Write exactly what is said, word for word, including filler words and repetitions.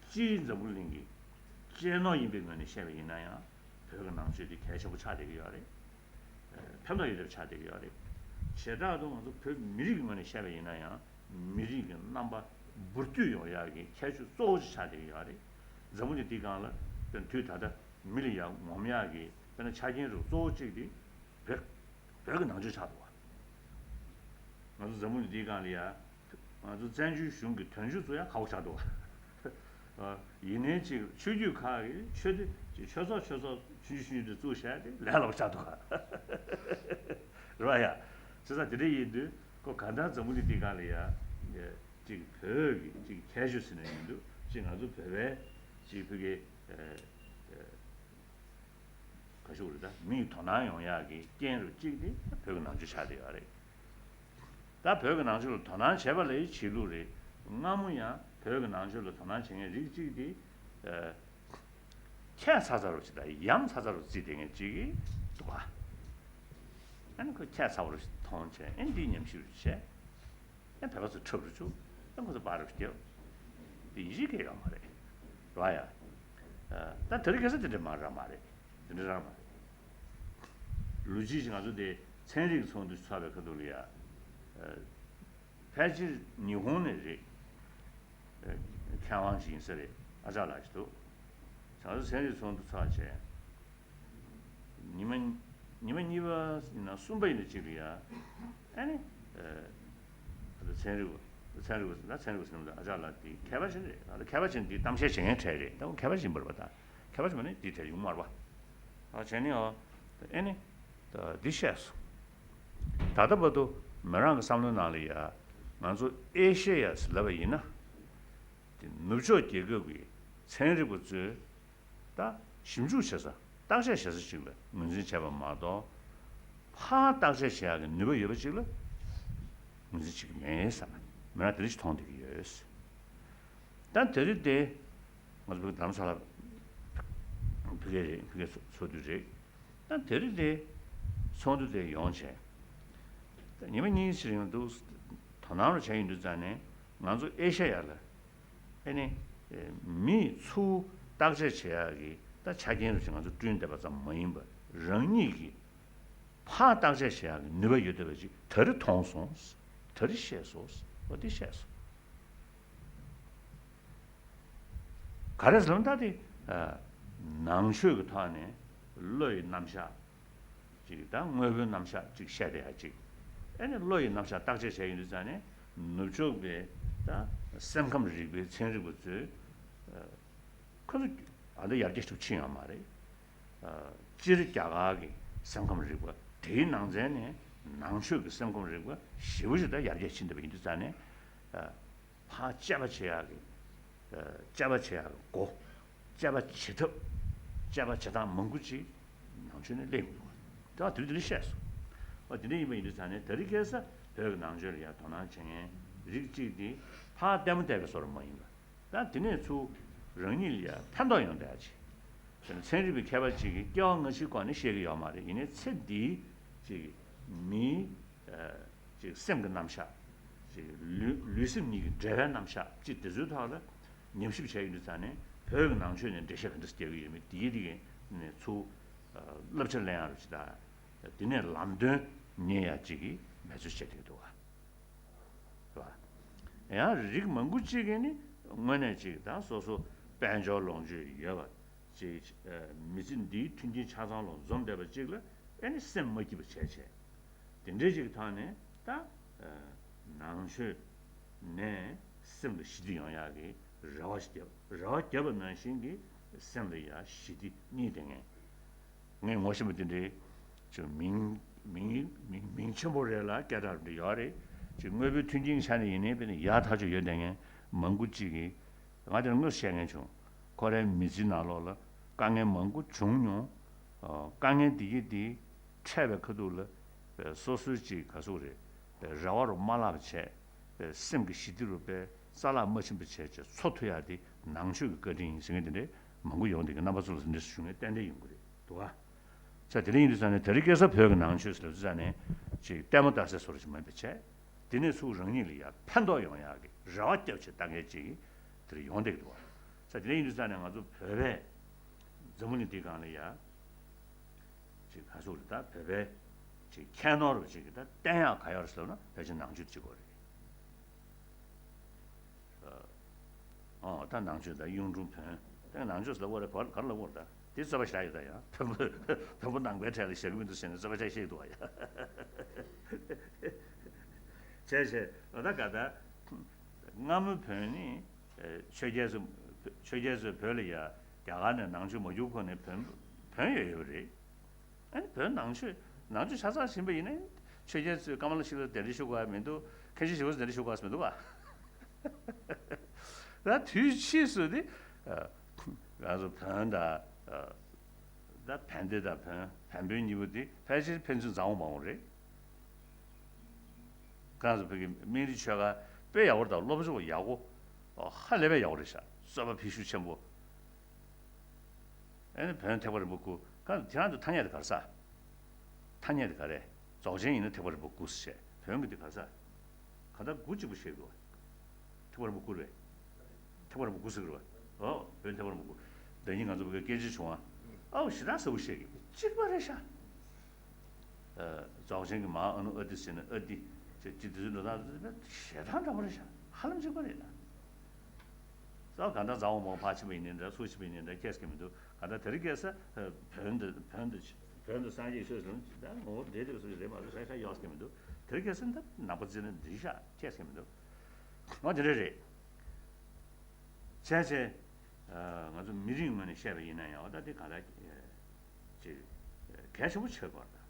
སྤྱིའི་འཛམ་བུ་གླིང་གི་གཅེས་ནོར་ཡིན་པའི་ངོས་ནས་བཤད་པ་ཡིན་ན་ཡང་། བོད་ཀྱི་ནང་ཆོས་དེ་གལ་ཆེན་པོ་ཆགས་བསྡད་ཀྱི་ཡོད་རེད། ཕན་ཐོགས་ཡོད་དེ་ཆགས་བསྡད་ཀྱི་ཡོད་རེད། བྱེ་བྲག་ཏུ་ང་ཚོ་བོད་མི་རིགས་ཀྱི་ངོས་ནས་བཤད་པ་ཡིན་ན་ཡང་། མི་རིགས་ཀྱི་རྣམ་པ་འབུར་དོད་ཡོང་ཡག་གི་ཁྱད་ཆོས་གཙོ་བོ་ཅིག་ཆགས་བསྡད་ཀྱི་ཡོད་རེད། འཛམ་བུ་གླིང་འདིའི་སྒང་ལ་དཔེར་ན་དུས་ད་ལྟ་མི་ལ་ཡ་ངོམ་ཡག་གི་དཔེར་ན་ཆ་རྐྱེན་རུ་གཙོ་བོ་གཅིག་དེ་བོད་བོད་ཀྱི་ནང་ཆོས་ཆགས་འདུག་བ། ང་ཚོ་འཛམ་བུ་གླིང་འདིའི་སྒང་ལ་ཡ། ང་ཚོ་བཙན་བྱོལ་གཞུང་གི་དོན་གཅོད་ཚོ་ཡང་ཁག་པོ་ཆགས་འདུག་བ། ཡིན་ནའི་ཅིག་ཆོས་བརྒྱུད་ཁག་གིས་ཆོས་སྡེ་ཅིག་ཆོས་ཚོགས་ཆོས་ཚོགས་ཆུང་ཆུང་ཆུང་ཆུང་དེ་བཙུགས་བྱས་ཏེ་ལས་སླ་པོ་ཆགས་འདུག་ག་རེད་བ་ཡ། བྱས་ཙང་དེ་འདྲ་ཡིན་དུས་ཁོ་གང་ལྟར་འཛམ་བུ་གླིང་འདིའི་སྒང་ལ་ཡ། ཅིག་བོད་ཀྱི་ཅིག་ཁྱད་ཆོས་ཟེར་ན་ཡིན་དུས་ཅིག་ང་ཚོ་བོད་པའི་ཅིག་བོད་ཀྱི་ག་ཞུ་རེད། ད་མིའི་དོ་སྣང་ཡོང་ཡག་གི་རྐྱེན་རུ་གཅིག་དེ་བོད་ཀྱི་ནང་ཆོས་ཆགས་བསྡད་ཡོད་རེད། ད་བོད་ཀྱི་ནང་ཆོས་ལ་དོ་སྣང་བྱེད་པ་ལ་བྱེད་ལུགས་རེད། སྔ་མོ་ཡང་བོད་ཀྱི་ནང་ཆོས་ལ་དོ་སྣང་བྱེད་མཁན་རིགས་གཅིག་དེ། ཁྱད་མཚར་མཚར་རུ་ཅིག་དང་ཡ་མཚར་མཚར་རུ་བརྩིས་བསྡད་མཁན་གཅིག་གིས་འདུག་ག་ཨ་ནི་ཁོས་ཁྱད་མཚར་པོ་རུ་མཐོང་བྱས། ཨ་ནི་འདིའི་ཉམས་ཞིབ་རུ་བྱས། ཨ་བོད་པ་ཚོ་འཁྲབ་རུ་བཅུག་ཨ་ཁོ་ཚོ་པར་རུ་བརྒྱབ། དེ་ཡིན་གཅིག་གི་ཡོད་མ་རེད། རེད་བ་ཡ། ད་དེ་རིང་ཁ་སང་དེ་འདྲ་མ་རང་མ་རེད། དེ་འདྲ་རང་མ་རེད། ལོ་རྒྱུས་ཀྱི་ང་ཚོ་དེ་ཚན་རིག་ཚོགས་འདུ་ཚོགས་པའི་ཁ་ཐུག་ལ་ཡ། ཕལ་ཆེར་ཉི་ཧོང་ནས་རེད། མཁས་དབང་ཞིག་ཡིན་ས་རེད། ཨ་ཅག་ལགས་ཤིག་འདུག་བྱང་ས་ཚན་རིག་ཚོགས་འདུ་ཚོགས་བྱས། ཉི་མ། ཉི་མ་གཉིས་པ་ཡིན་ན་གསུམ་པ་ཡིན་ན་གཅིག་ལ་ཡ། ཨ་ནི། ཨ་ད་ཚན་རིག་པ། ཚན་རིག་པ་ཟེར་ན་ཚན་རིག་པ་ཟེར་ན་ཨ་ཅག་ལགས་འདི་མཁས་པ་ཞིག་རེད། ཨ་ད་མཁས་པ་ཞིག་འདི་གཏམ་བཤད་བྱེད་མཁན་གྲས་རེད། ད་ཁོ་མཁས་པ་ཞིག་ཡིན་པ་རེད་པ། ད་མཁས་པ་ཞིག་མ་ནི་འདི་གྲས་ཡོང་མ་རེད་པ། ཨ་བྱས་ནས་ཨ་ཨ་ནི། ད་འདི་བཤད་སོང་། ད་ལྟ་བར་དུ་མི་རང་གི་བསམ་བློའི་ནང་ལ་ཡ། ང་ཚོ་ཨེ་ཤེ་ཡ་ཟེར་ལབ་པ་ཡིན་ན། དེ་ནུབ་ཕྱོགས་རྒྱལ་ཁབ་ཀྱི་ཚན་རིག་པ་ཚོས་ད་ཞིབ་འཇུག་བྱེད་ས། བརྟག་དཔྱད་བྱེད་ས་ཞིག་ལ་ངོས་འཛིན་བྱས་པ་མ་གཏོགས། ཕར་བརྟག་དཔྱད་བྱེད་ཡག་གི་ནུས་པ་ཡོད་པ་ཅིག་ལ་ངོས་འཛིན་བྱེད་ཀྱི་མེད་བསམ། མི་རང་དེ་འདྲ་ཞིག་མཐོང་བསྡད་ཀྱི་ཡོད། ད་དེ་རིང་དེ་ང་ཚོ་ཕ་གི་རྡ་རམ་ས་ལ་ཕ་གི་རེད། ཕ་གི་ཚོགས་འདུ་རེད། ད་དེ་རིང་དེ་ཚོགས་འདུ་དེ་ཡོང་བྱས། ད་ཉི་མ་གཉིས་ཤིག་རིང་འདུག་དོ་སྣང་རུ་བྱས་ཡོང་དུས་ཙང་ནས་ང་ཚོ་ཨེ་ཤ་ཡ་ལ། ཨེ་ནི། མིས་ཚུར་བརྟག་དཔྱད་བྱེད་ཡག་གི་ད་ཆ་རྐྱེན་རུ་ཞིག་ང་ཚོ་བསྐྲུན་བསྡད་པ་ཙམ་མ་ཡིན་པར་རང་ཉིད་ཀྱིས་ཕར་བརྟག་དཔྱད་བྱེད་ཡག་གི་ནུས་པ་ཡོད་བསྡད་པ་ཅིག་ད་རེས་མཐོང་སོང་། ད་རེས་ཤེས་སོང་། འོ་དེ་ཤེས་སོང་། ག་རེ་ཟེར་ན་ད་དེ། ནང་ཆོས་ཀྱི་ཐོག་ནས་བློ་ཡི་རྣམ་གཞག་ཅིག་དང་དངོས་པོའི་རྣམ་གཞག་ཅིག་བཤད་བསྡད་ཡ་ཅིག་ཨེ་ནི་བློ་ཡི་རྣམ་གཞག་བརྟག་དཔྱད་བྱས་ཡོང་དུས་ཙང་ནས་ནུབ་ཕྱོགས་པའི་ད་སེམས་ཁམས་རིག་པའི་ཚན་རིག་པ་ཚོས། ཁོ་ཚོ་ཨ་འདི་ཡར་རྒྱས་ཤུགས་ཕྱིན་ཡོད་མ་རེད། སྤྱིར་རྒྱ་གར་གྱི་སེམས་ཁམས་རིག་པ་དེའི་ནང་ཚན་ནས་ནང་ཆོས་ཀྱི་སེམས་ཁམས་རིག་པ་ཞེ་པོ་ཞིག་ད་ཡར་རྒྱས་ཕྱིན་བསྡད་པ་ཡིན་དུས་ཙང་ནས། ཕར་དཔྱད་པ་བྱེད་ཡག་གི། དཔྱད་པ་བྱེད་ཡག་གི་སྒོ། དཔྱད་པ་བྱེད་ཐབས། དཔྱད་པ་བྱེད་སྟངས་མང་པོ་ཅིག་ནང་ཆོས་ནས་སླེབས་ཡོང་གི་འདུག་བ། དེ་བ་དེ་རིང་དེ་རིང་བཤད་སོང་། བ་དེ་འདྲ་ཡིན་པ་ཡིན་དུས་ཙང་ནས་ད་རེས་ཁ་སང་བོད་ཀྱི་ནང་ཆོས་ལ་ཡང་དོ་སྣང་བྱེད་མཁན་རིགས་གཅིག་དེ་ཕར་ལྟད་མོ་བལྟས་པའི་བཟོ་འདྲ་མ་ཡིན་པ། ད་དེ་ནས་ཚུར་རང་ཉིད་ལ་ཡང་ཕན་ཐོགས་ཡོང་བསྡད་ཡ་ཅིག་ཚན་རིག་པའི་མཁས་པ་གཅིག་གིས་སྐྱེ་བ་སྔ་ཕྱིའི་སྐོར་ནས་བཤད་ཀྱི་ཡོད་མ་རེད། ཡིན་ནའི་ཚེ་འདིའི་ཅིག་མིའི་ཅིག་སེམས་ཀྱི་རྣམ་གཞག་ཅིག་ལུས་ལུས་སེམས་གཉིས་ཀྱི་འབྲེལ་བའི་རྣམ་གཞག་ཅིག་དེ་ཚོའི་ཐོག་ལ་ཉམས་ཞིབ་བྱས་ཡོང་དུས་ཙང་ནས་བོད་ཀྱི་ནང་ཆོས་ནས་འགྲེལ་བཤད་ག་འདྲ་རྒྱག་གི་ཡོད་མེད་དེ་གའི་དེ་གའི་ནས་ཚུར་བསླབ་བྱ་ལེན་ཡག་རུ་ཅིག་དང་། དེ་ནས་ལམ་སྟོན་ཉན་ཡག་ཅིག་གི་འབད་རྩོལ་བྱེད་ཀྱི་འདུག་བ། རེད་བ། ཡང་རིགས་མང་པོ་གཅིག་གིས་ནི་དངོས་གནས་ཅིག་ད་སོ་སོ་དཔལ་འབྱོར་ལོངས་སྤྱོད་ཡོད་པ་ཅིག་མི་ཚེ་འདིའི་མཐུན་རྐྱེན་ཆ་ཚང་ལ་འཛོམས་བསྡད་པ་ཅིག་ལ་ཨེ་ནི་སེམས་མ་སྐྱིད་པ་བྱས་བྱས། དེ་འདྲའི་ཅིག་ཐོག་ནས་ད་ནང་ཆོས་ནས་སེམས་ལ་ཞི་བདེ་ཡོང་ཡག་གི་རེ་བ་ཞིག་བརྒྱབ། རེ་བ་བརྒྱབ་པ་ནང་བཞིན་གྱི་སེམས་ལ་ཡང་ཞི་བདེ་རྙེད་བསྡད་མཁན། ངས་ངོ་ཤེས་པ་དེ་འདྲའི་ཅིག་མིང་མིང་མིང་མིང་ཆེན་པོ་རེད་ལ་སྐད་གྲགས་འདྲ་ཡོད་རེད། ཅིག་དངོས་པོའི་མཐུན་རྐྱེན་ཆ་ནས་ཡིན་ནའི་དཔེར་ན་ཡག་ཐག་ཆོད་ཡོད་བསྡད་མཁན་མང་པོ་ཅིག་གིས་ང་དེར་དངོས་སུ་བཤད་མཁན་བྱུང་། ཁོ་རའི་མི་ཚེའི་ནང་ལོགས་ལ་དཀའ་ངལ་མང་པོ་བྱུང་མྱོང་། ཨ་དཀའ་ངལ་འདི་གི་འདི་འཕྲད་པའི་ཁ་ཐུག་ལ་སོ་སོའི་ཅིག་ག་ཟེར་དགོས་རེད། རེ་བ་རུ་མ་བརླག་པ་བྱས། སེམས་ཀྱི་ཞི་བདེ་རུ་དཔེ་རྩ་བརླག་མ་ཕྱིན་པ་བྱས་བྱས་འཚོ་ཐུབ་ཡག་དེ་ནང་ཆོས་ཀྱི་བཀའ་དྲིན་ཡིན་ཟེར་མཁན་དེ་འདྲའི་མང་པོ་ཡོང་། དེ་གི་རྣམ་པ་ཚོ་ལ་འདི་འདྲ་ཞུ་མཁན་ཏན་ཏན་ཡོང་གི་རེད་འདུག་ཨ། ས་དེ་འདྲ་ཡིན་དུས་ཙང་ནས་དེ་རིང་ཁ་སང་བོད་ཀྱི་ནང་ཆོས་ཟེར་དུས་ཙང་ནས་ཅིག་ལྟད་མོ་ལྟ་སའི་བཟོ་འདྲ་ཞིག་མིན་པ་བྱས། དེ་ནས་ཚུར་རང་ཉིད་ལ་ཡང་ཕན་ཐོགས་ཡོང་ཡག་གི་རེ་བ་བརྒྱབ་བྱས་ལྟ་མཁན་ཅིག་དེར་ཡོང་བསྡད་ཀྱི་འདུག་བ། ས་དེ་འདྲ་ཡིན་དུས་ཙང་ནས་ང་ཚོ་བོད་པའི་འཛམ་བུ་གླིང་འདིའི་སྒང་ལ་ཡ་ཅིག་ག་ཚོད་རེད། ད་བོད་པའི་ཅིག་ཁྱད་ནོར་བ་ཅིག་གི་ད་བསྟན་ཡག་ག་ཡོད་རེད་ཟེར་ན་ཕལ་ཆེར་ནང་ཆོས་གཅིག་པོ་རེད། ཨོ་ད་ནང་ཆོས་ད་གཡུང་དྲུང་བོན་ད་ནང་ཆོས་ལབ་དགོས་རེད། ག་ག་ལབ་དགོས་རེད། ད་དེ་རྩོད་པ་ཞེ་དྲག་ཡོད་ད་ཡ། བོན་པོ་བོན་པོ་ནང་པའི་གྲས་ལ་བཞག་གི་མི་འདུག་ཟེར་ནས་རྩོད་པ་ཞེ་དྲག་བཤད་ཀྱི་འདུག་བ་ཡ། བྱས་བྱས་ཨོ་ད་ག་ད་སྔ་མོ་བོན་ནི་ཆོས་རྒྱལ་ཚོ་ཆོས་རྒྱལ་ཚོས་བོད་ལ་ཡ་རྒྱ་གར་ནས་ནང་ཆོས་མ་བསྒྱུར་གོང་ནས་བོན་བོན་ཡོད་ཡོད་རེད། ཨ་ནི་བོད་ནང་ཆོས་ནང་ཆོས་ཆ་ཚང་ཕྱིན་པ་ཡིན་ན་ཆོས་རྒྱལ་ཚོས་ཀ་མ་ལ་ཤཱི་ལ་གདན་འདྲེན་ཞུ་དགོས་ཡ་མི་འདུག་མཁན་ཆེན་ཞི་བ་འཚོ་གདན་འདྲེན་ཞུ་དགོས་ཡ་མི་འདུག་ག་ད་དུས་ཕྱིས་སུ་དེ་ང་ཚོ་བོན་དང་ད་བན་དེ་དང་བོན་བན་བོན་གཉིས་པོ་དེ་ཕལ་ཆེར་ཕན་ཚུན་མཛའ་བོ་མང་བོ་རེད། ང་ཚོ་བོད་ཀྱི་སྨན་རིའི་ཆོས་ཁང་དཔེ་ཡག་པོ་རེད། ད་སློབ་སྦྱོང་ཡག་པོ་ཧ་ལས་པའི་ཡག་པོ་རེད་ཤག་རྩོད་པ་ཕི་ཤུ་ཆེན་པོ། ཨེ་ནི་བོན་ཐེག་པ་རིམ་པ་དགུ་ག་དེ་རང་དུ་ཐ་སྙད་དེ་ག་རེ་ཟ། ཐ་སྙད་དེ་ག་རེ། རྫོགས་ཆེན་ཡིན་ན་ཐེག་པ་རིམ་པ་དགུ་ཟེར་བྱས་བོན་གྱི་དེ་ག་རེ་ཟ། ག་ད་དགུ་གཅིག་པོ་བཤད་དགོས། ཐེག་པ་རིམ་པ་དགུ་རེད། ཐེག་པ་རིམ་པ་དགུ་ཟེར་གི་རེད་བ། ཨོ་བོན་ཐེག་པ་རིམ་པ་དགུ། ཟླ་ཉིན་ང་ཚོ་བོད་སྐད་ཆ་བྱུང་བ། ཨོ་ཞེ་དྲག་ཟབ་པོ་བཤད་གི་གཅིག་པ་རེད་ཤག་རྫོགས་ཆེན་གྱི་མ་ཨ་ནུ་ཨ་ཏི་ཟེར་ན་ཨ་ཏི་ཅེས་ཅི་དེ་ཚོའི་འགྲོ་སྟངས་དེ་ཞེ་དྲག་འདྲ་པོ་རེད་ཤག་ཧ་ལམ་གཅིག་པ་རེད་ད། ས་གང་ལྟར་མཛའ་བོ་མོ་ཕར་ཕྱིན་པ་ཡིན་ནའི་འདྲ་ཚུར་ཕྱིན་པ་ཡིན་ནའི་འདྲ་ཁྱད་ཀྱི་མི་འདུག་གང་ལྟར་དེ་རིང་ཁ་སང་བོན་འདི་བོན་འདི་བོན་འདི་སངས་རྒྱས་ཆོས་ཟེར་ན་ད་ངོ་བོ་འདྲེས་འདྲེས་པ་སུ་ཞིག་རེད་མ་གཏོགས་ཤ་ཤ་གཡོག་ཀྱི་མི་འདུག་དེ་རིང་ཁ་སང་ད་ནང་པ་རྩིས་ན་འདི་ཤ་ཁྱད་ཀྱི་མི་འདུག་ཨོ་དེ་འདྲ་རེད། བྱས་བྱས། ང་ཚོ་མི་རིགས་ངོས་ནས་བཤད་པ་ཡིན་ན་ཡང་ད་དེ་ག་ལ་ཅིག་གལ་ཆེན་པོ་ཆགས་པ་རེད།